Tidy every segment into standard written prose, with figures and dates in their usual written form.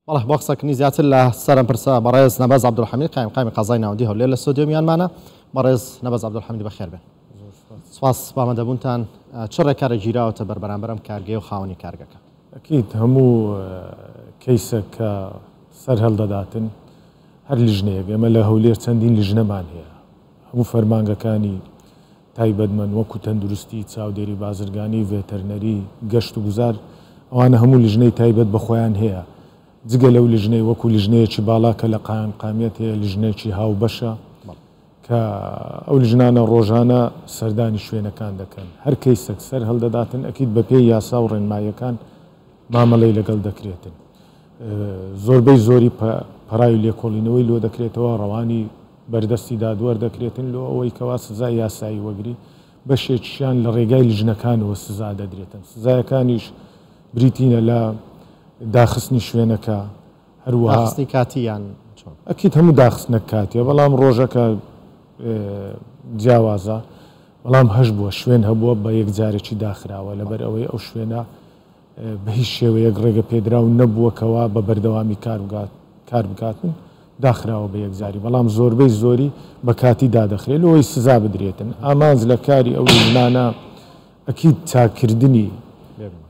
بەڵێ بۆ قسەکردنی زیاتر لە سەر ئەم پرسە بەڕێز نەبەز عەبدولحەمید قایمقامی قەزای ناوەندی هەولێر لە ستۆدیۆ میانمانە. بەڕێز نەبەز عەبدولحەمید بەخێر بێن. سپاس بۆ ئامادەبوونتان. چ ڕێکارێک گیراوەتە بەر بەرامبەر ئەم کارگەیە و خاوەنی کارگەکە؟ ئەکید هەموو کەیسێک کە سەر هەڵدەداتن هەر لیژنەیەک، ئێمە لە هەولێر چەندین لیژنەمان هەیە، هەموو فەرمانگەکانی تایبەتمەند وەکو تەندروستی، چاودێری بازرگانی، ڤێتەرنەری، گەشت و گوزار، ئەوانە هەموو لیژنەی تایبەت بە خۆیان هەیە، جگە لەو لیژنەی وەکو لیژنەیەکی باڵا کە لە قایمقامیەت هەیە، لیژنەیەکی هاوبەشە کە ئەو لیژنانە ڕۆژانە سەردانی شوێنەکان دەکەن، هەر کەیسەک سەر هەڵدەداتن ئەکید بەپێی یاسا و ڕێنماییەکان مامەڵەی لەگەڵ دەکرێتن. زۆربەی زۆری پەڕاوی لێکۆڵینەوەی لۆ دەکرێتەوە، ڕەوانی بەردەستی دادوەر دەکرێتن لۆ ئەوەی کەوا سزای یاسایی وەگری، بەشێکیشیان لە ڕێگای لیژنەکانەوە سزا دەدرێتن، سزایەکانیش بریتینە لە داخستنی شوێنەکە، هەروەها. داخستنی کاتی یان چۆن؟ ئەکید هەموو داخستنەک کاتیە، بەڵام ڕۆژەکە جیاوازە، بەڵام هەشبووە شوێن هەبووە بە یەکجارەکی داخراوە، لەبەر ئەوەی ئەو شوێنە بە هیچ شێوەیەک ڕێگە پێدراو نەبووە کەوا بە بەردەوامی کار بکاتن، داخراوە بە یەکجاری، بەڵام زۆربەی زۆری بە کاتی دادەخرێت لۆی سزا بدرێتن. ئامانج لە کاری ئەو لیژنانە ئەکید چاککردنی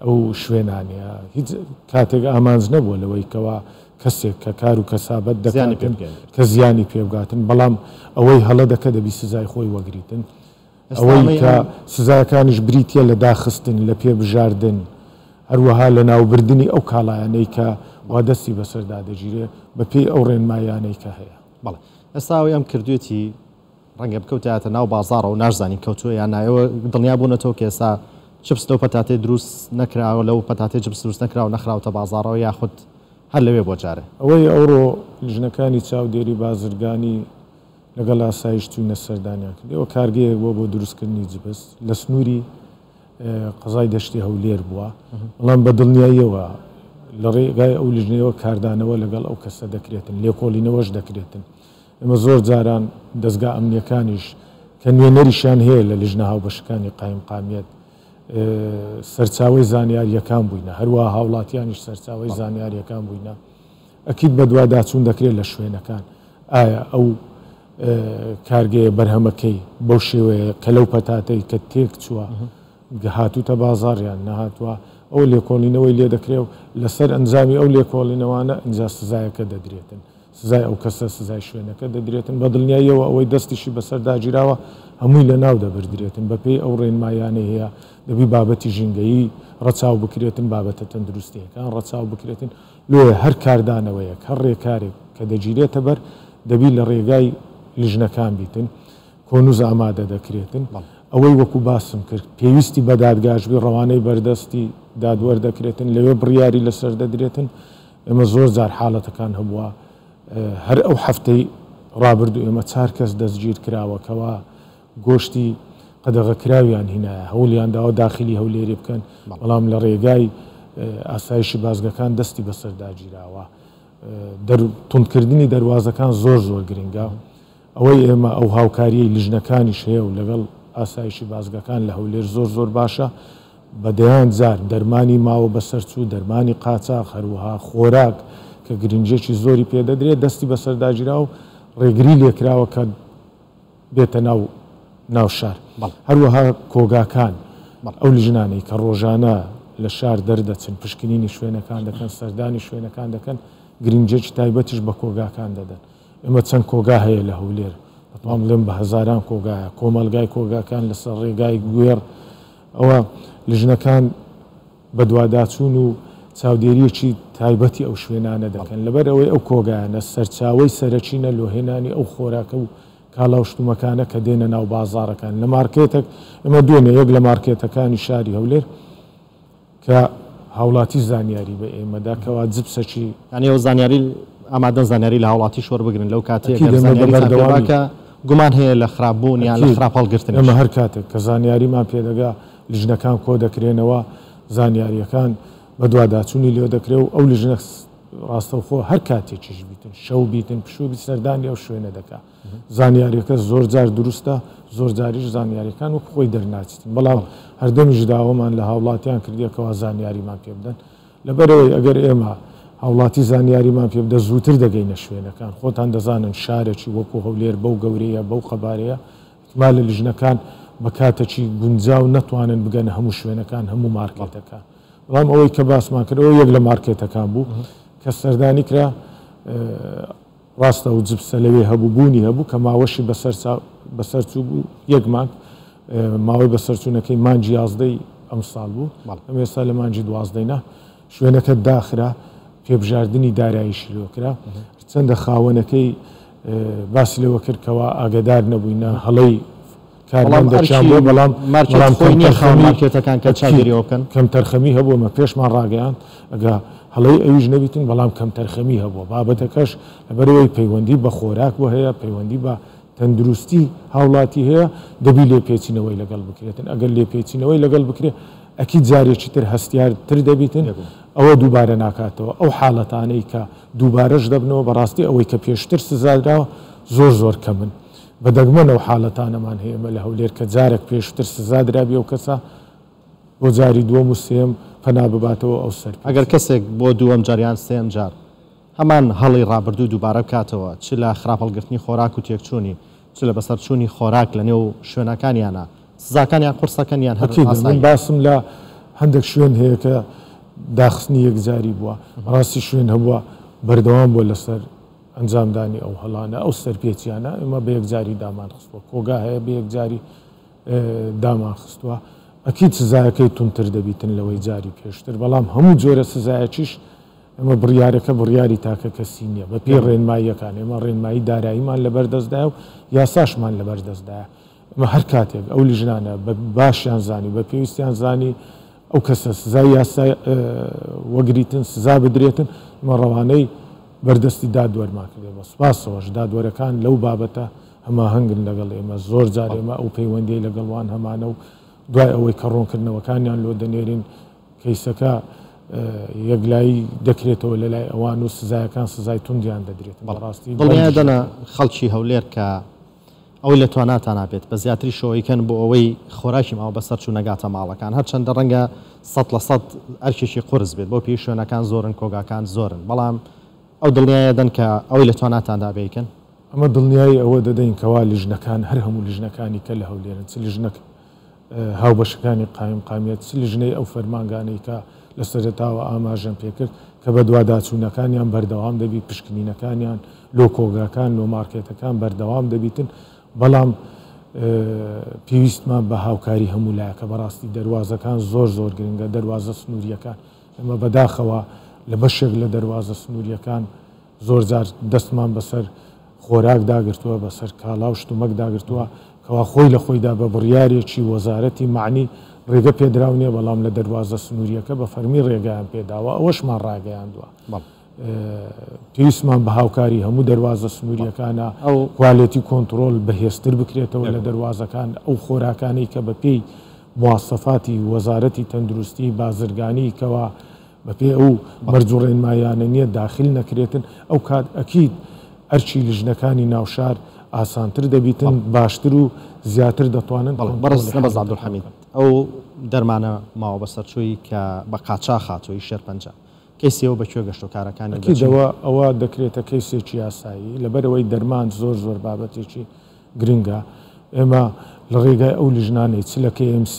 ئەو شوێنانەیە، هیچ کاتێک ئامانج نەبووە لەوەی کەوا کەسێک کە کار و کەسابەت دەکاتن کە زیانی پێ بگاتن، بەڵام ئەوەی هەڵە دەکە دەبی سزای خۆی وەگریتن. ئەوەی کە سزاکانیش بریتییە لە داخستن، لە پێبژاردن، هەروەها لەناوبردنی ئەو کاڵایانەی کە وا دەستی بەسەردا دەگیرێ بەپێی ئەو ڕێنماییانەی کە هەیە. بەڵێ. ئێستا ئەوەی ئەم کردوویەتی ڕەنگە بکەوتایەتە ناو بازاڕەوە ناشزانین کەوتووە یان نا، ئێوە دڵنیا بوونەتەوە کە ئێستا چپس لەو پەتاتەیە دروست نەکراوە، لەو پەتاتەی جپس دروست نەکراوە نەخراوەتە بازاڕەوە یاخود هەر لەوێ بووە جارێ؟ ئەوەی ئەوڕۆ لیژنەکانی چاودێری بازرگانی لەگەڵ ئاسایش چووینە سەردانیان کرد. ئەوە کارگەیەک بووە بۆ دروستکردنی جبس لە سنووری قەزای دەشتی هەولێر بووە، بەڵام بە دڵنیاییەوە لە ڕێگای ئەو لیژنەیەوە کاردانەوە لەگەڵ ئەو کەسە دەکرێتن، لێکۆڵینەوەش دەکرێتن. ئێمە زۆر جاران دەزگا ئەمنییەکانیش کە نوێنەریشیان هەیە لە لیژنە هاوبەشەکانی قایمقامیەت سەرچاوەی زانیارییەکان بووینە، هەروەها هاوڵاتیانیش سەرچاوەی زانیارییەکان بووینە. ئەکید بەدواداچوون دەکرێت لە شوێنەکان ئایا ئەو کارگەیە بەرهەمەکەی بەو شێوەیە کە لەو پەتاتەی کە تێک چووە هاتووتە بازاڕ یان نەهاتووە، ئەو لێکۆڵینەوەی لێ دەکرێت و لەسەر ئەنجامی ئەو لێکۆڵینەوانە ئینجا سزایەکە دەدرێتن، سزای ئەو کەسە، سزای شوێنەکە دەدرێتن، بە دڵنیاییەوە ئەوەی دەستیشی بەسەردا گیراوە هەمووی لەناو دەبردرێتن بەپێی ئەو ڕێنماییانەی هەیە، دەبی بابەتی ژینگەیی ڕەچاو بکرێتن، بابەتە تەندروستییەکان ڕەچاو بکرێتن، لۆیە هەر کاردانەوەیەک، هەر ڕێکارێک کە دەگیرێتە بەر، دەبی لە ڕێگای لیژنەکان بیتن، کۆنووس ئامادە دەکرێتن. ئەوەی وەکوو باسم کرد، پێویستی بە دادگاش بی، ڕەوانەی بەردەستی دادوەر دەکرێتن، لەوێ بڕیاری لەسەر دەدرێتن. ئێمە زۆر جار حاڵەتەکان هەبووە، هەر ئەو هەفتەی ڕابردوو ئێمە چار کەس دەستگیر کراوە کەوا گۆشتی قەدەغەکراویان هینایە، هەوڵیان داوە داخیلی هەولێری بکەن، بەڵام لە ڕێگای ئاسایشی بازگەکان دەستی بەسەردا گیراوە. توندکردنی دەروازەکان زۆر زۆر گرنگە. ئەوەی ئێمە ئەو هاوکاریەی لیژنەکانیش هەیە و لەگەڵ ئاسایشی بازگەکان لە هەولێر زۆر زۆر باشە. بە دەیان جار دەرمانی ماوە بەسەرچوو، دەرمانی قاچاخ، هەروەها خۆراک کە گرنگیەکی زۆری پێدەدرێت دەستی بەسەردا گیراوە و ڕێگری لێکراوە کە بێتە ناو ناو شار. هەروەها کۆگاکان، ئەو لیژنانەی کە ڕۆژانە لە شار دەردەچن، پشکنینی شوێنەکان دەکەن، سەردانی شوێنەکان دەکەن، گرنگیەکی تایبەتیش بە کۆگاکان دەدەن. ئێمە چەند کۆگا هەیە لە هەولێر، دەتوانم بڵێم بە هەزاران کۆگایە، کۆمەڵگای کۆگاکان لەسەر ڕێگای گوێڕ، ئەوە لیژنەکان بەدواداچوون و چاودێرییەکی تایبەتی ئەو شوێنانە دەکەن، لەبەر ئەوەی ئەو کۆگایانە سەرچاوەی سەرەکینە لۆ هێنانی ئەو خۆراکە و کاڵا و شتومەکانە کە دێنە ناو بازاڕەکان. لە مارکێتەک، ئێمە دوێنێ یەک لە مارکێتەکانی شاری هەولێر کە هاوڵاتی زانیاری بە ئێمە دا کەوا جپسەکی. یانی ئێوە زانیاری ئامادەن زانیاری لە هاوڵاتیش وەربگرن لەو کاتەی ئەگەر زانیاریتان پێ با کە گومان هەیە لە خراپ بوون یان لە خراپ هەڵگرتنیش. ئێمە هەر کاتێک کە زانیاریمان پێ دەگا لیژنەکان کۆدەکرێنەوە، زانیارییەکان بەدواداچوونی لێ دەکرێ و ئەو لیژنە ڕاستەوخۆ هەر کاتێکیش بیتن، شەو بیتن، پشوو بیت، سەردانی ئەو شوێنە دەکا. زانیارییەکە زۆرجار دروستە، زۆرجاریش زانیارییەکان وەک خۆی دەرناچتن، بەڵام هەردەمیش داوامان لە هاوڵاتیان کردیە کەوا زانیاریمان پێ بدەن، لەبەرئەوەی ئەگەر ئێمە هاوڵاتی زانیاریمان پێ بدە زووتر دەگەینە شوێنەکان. خۆتان دەزانن شارێکی وەکو هەولێر بەو گەورەیە، بەو قەبارەیە، ئیحتمالە لیژنەکان بە کاتێکی گونجاو نەتوانن بگەنە هەموو شوێنەکان، هەموو مارکێتەکان. بەڵام ئەوەی کە باسمان کرد ئەوە یەک لە مارکێتەکان بوو کە سەردانی کرا. ڕاستە ئەو جپسە لەوێ هەبوو، بوونی هەبوو کە ماوەشی بەسەر چوو بوو، یەک مانگ ماوەی بەسەرچوونەکەی مانگی یازدەی ئەمساڵ بوو، ئەم ئێستا لە مانگی دوازدەی نا، شوێنەکە داخرا، پێبژاردنی داراییشی لۆ کرا، هەرچەندە خاوەنەکەی باسی لەوە کرد کەوا ئاگەدار نەبووینە هەڵەی کارمەندەکیان بووە، بەڵام مارکێت خۆی نییە خاوەن مارکێتەکان کە چاودێری ئەوە بکەن؟ کەمتەرخەمی هەبووە، ئەمە پێشمان ڕاگەیاند، ئەگە هەڵەی ئەویش نەبیتن، بەڵام کەمتەرخەمی هەبووە. بابەتەکەش لەبەرئەوەی پەیوەندی بە خۆراک بۆ هەیە، پەیوەندی بە تەندروستی هاوڵاتی هەیە، دەبی لێپێچینەوەی لەگەڵ بکرێتن. ئەگەر لێپێچینەوەی لەگەڵ بکرێت، ئەکید جارێکی تر هەستیارتر دەبیتن، ئەوە دووبارە ناکاتەوە. ئەو حاڵەتانەی کە دووبارەش دەبنەوە، بەڕاستی ئەوەی کە پێشتر سزادراوە زۆر زۆر کەمن. بە دەگمەن ئەو حالەتانەمان هەیە ئێمە لە هەولێر کە جارێک پێشتر سزا درابی ئەو کەسە بۆ جاری دووەم و سێیەم پەنا بباتەوە ئەو سەرپێچیە. ئەگەر کەسێک بۆ دووەم جار یان سێیەم جار هەمان هەڵەی ڕابردوو دووبارە بکاتەوە چ لە خراپ هەڵگرتنی خۆراک و تێکچوونی چ لە بەسەرچوونی خۆراک لە نێو شوێنەکانیانا سزاکانیان قورسەکەن یان هەر ئەکیدە من ئاساییە؟ باسم لە هەندێک شوێن هەیە کە داخستنی یەکجاری بووە بەڕاستی شوێن هەبووە بەردەوام بووە لەسەر ئەنجامدانی ئەو هەڵانە، ئەو سەرپێچیانە ئێمە بە یەکجاری دامان خستووە، کۆگا هەیە بە یەکجاری دامان خستووە، ئەکید سزایەکەی توندتر دەبیتن لەوەی جاری پێشتر، بەڵام هەموو جۆرە سزایەکیش ئێمە بڕیارەکە بڕیاری تاکە کەسی نییە، بە پێی ڕێنماییەکان ئێمە ڕێنمایی داراییمان لەبەر دەستدایە و یاساشمان لەبەر دەستدایە، ئێمە هەر کاتێک ئەو لیژنانە بە باشیان زانی بە پێویستیان زانی ئەو کەسە سزای یاسای وەگریتن سزا بدرێتن ئێمە ڕەوانەی بەردەستی دادوەرمان کردوە بە سوپاسەوەش دادوەرەکان لەو بابەتە هەماهەنگن لەگەڵ ئێمە زۆر جار ئێمە ئەو پەیوەندیەی لەگەڵ وان هەمانە و دوای ئەوەی کە ڕوونکردنەوەکانیان لۆ دەنێرین کەیسەکە یەکلایی دەکرێتەوە لەلای ئەوان و سزایەکان سزای توندیان دەدرێت بەڕاستی دڵنیای دەنە خەڵکی هەولێر کە ئەوەی لە تواناتانا بێت بە زیاتریشەوە ئەیکەن بۆ ئەوەی خۆراکی ماوە بەسەرچوو نەگاتە ماڵەکان هەرچەندە ڕەنگە 100% ئەرکێکی قورس بێت بەو پێی شوێنەکان زۆرن کۆگاکان زۆرن بەڵام ئەو دڵنیایە دەن کە ئەوەی لە تواناتاندا بێ ئەیکەن؟ ئەمە دڵنیایی ئەوە دەدەین کەوا لیژنەکان هەر هەموو لیژنەکانی کە لە هەولێرن چ لیژنە هاوبەشەکانی قایمقامیەت چ لیژنەی ئەو فەرمانگانەی کە لە سەرەتاوە ئاماژەم پێکرد کە بەدواداچوونەکانیان بەردەوام دەبی، پشکنینەکانیان لۆ کۆگاکان، لۆ مارکێتەکان بەردەوام دەبیتن، بەڵام پێویستمان بە هاوکاری هەموو لایەکە، بەڕاستی دەروازەکان زۆر زۆر گرنگە، دەروازە سنوورییەکان، ئێمە بەداخەوە لە بەشێک لە دەروازە سنوورییەکان زۆرجار دەستمان بەسەر خۆراک داگرتووە، بەسەر کاڵا و شتومەک داگرتووە، کەوا خۆی لە خۆیدا بە بڕیارێکی وەزارەتی مەعنی ڕێگە پێدراو نییە، بەڵام لە دەروازە سنوورییەکە بە فەرمی ڕێگایان پێداوە، ئەوەشمان ڕاگەیاندووە. پێویستمان بە هاوکاری هەموو دەروازە سنوورییەکانە، کوالێتی کۆنتڕۆڵ بەهێزتر بکرێتەوە لە دەروازەکان، ئەو خۆراکانەی کە بەپێی مواسەفاتی وەزارەتی تەندروستی، بازرگانی، کەوا بەپێی ئەو مەرج و ڕێنماییانە نییە داخیل نەکرێتن، ئەو کات ئەکید ئەرکی لیژنەکانی ناوشار ئاسانتر دەبیتن، باشتر و زیاتر دەتوانن بەڵێ بەڕێز کۆنتڕۆڵی نەبەز حاڵەتەکان عەبدولحەمید، بکەن. ئەو دەرمانە ماوە بەسەرچووی کە بە قاچاخ هاتووە ی شێرپەنجە، کەیسی ئەوە بە کوێ گەشتووە، کارەکانی بە ئەکید چین؟ ئەوە ئەوە دەکرێتە کەیسێکی یاسایی، لەبەرئەوەی دەرمان زۆر زۆر بابەتێکی گرنگە، ئێمە لە ڕێگای ئەو لیژنانەی چ لە KMC،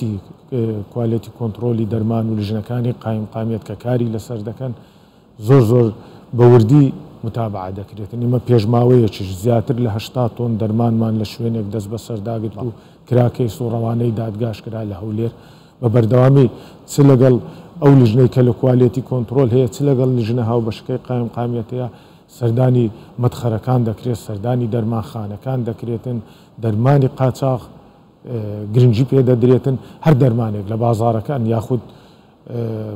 کوالێتی کۆنتڕۆلی دەرمان و لیژنەکانی قایمقامیەت کە کاری لەسەر دەکەن زۆر زۆر بە وردی متابەعە دەکرێتن. ئێمە پێش ماوەیەکیش زیاتر لە 80 تۆن دەرمانمان لە شوێنێک دەست بەسەرداگرت و کرا کەیس و ڕەوانەی دادگاش کرا لە هەولێر. بە بەردەوامی چ لەگەڵ ئەو لیژنەی کە لە کوالێتی کۆنتڕۆل هەیە چ لەگەڵ لیژنە هاوبەشەکەی قایمقامیەت هەیە سەردانی مەدخەرەکان دەکرێت، سەردانی دەرمانخانەکان دەکرێتن، دەرمانی قاچاغ گرنگی پێ دەدرێتن، هەر دەرمانێک لە بازاڕەکان یاخود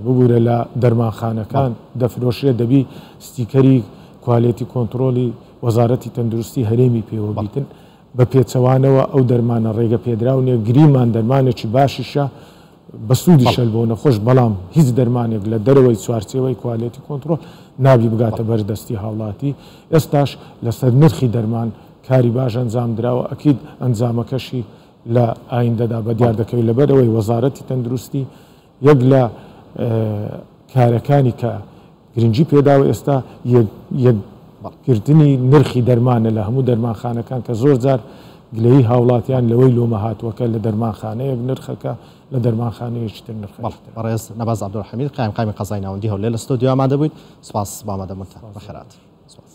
ببورە لە دەرمانخانەکان دەفرۆشرێت دەبی ستیکەری کوالێتی کۆنتڕۆلی وەزارەتی تەندروستی هەرێمی پێوە بیتن، بە پێچەوانەوە ئەو دەرمانە ڕێگە پێدراو نیە، گریمان دەرمانێکی باشیشە بەسوودیشە بۆ نەخۆش، بەڵام هیچ دەرمانێک لە دەرەوەی چوارچێوەی کوالێتی کۆنتڕۆڵ نابی بگاتە بەر دەستی هاوڵاتی، ئێستاش لەسەر نرخی دەرمان کاری باش ئەنجام دراوە، ئەکید ئەنجامەکەشی لە ئایندەدا بەدیار دەکەوێت، لەبەرئەوەی وەزارەتی تەندروستی یەک لە کارەکانی کە. گرنگی پێداوە ئێستا یەکگرتنی نرخی دەرمانە لە هەموو دەرمانخانەکان کە زۆر جار گلەیی هاوڵاتیان لەوەی لۆمە هاتووە کە لە دەرمانخانەیەک نرخەکە لە دەرمانخانەیەکی تر نرخەکە بەڵێ بەڕێز نەبەز عەبدولحەمید قایمقامی قەزای ناوەندی هەولێر لە ستۆدیۆ ئامادە بوویت سوپاس بۆ ئامادەبوونتان بەخێرهاتن. سوپاس.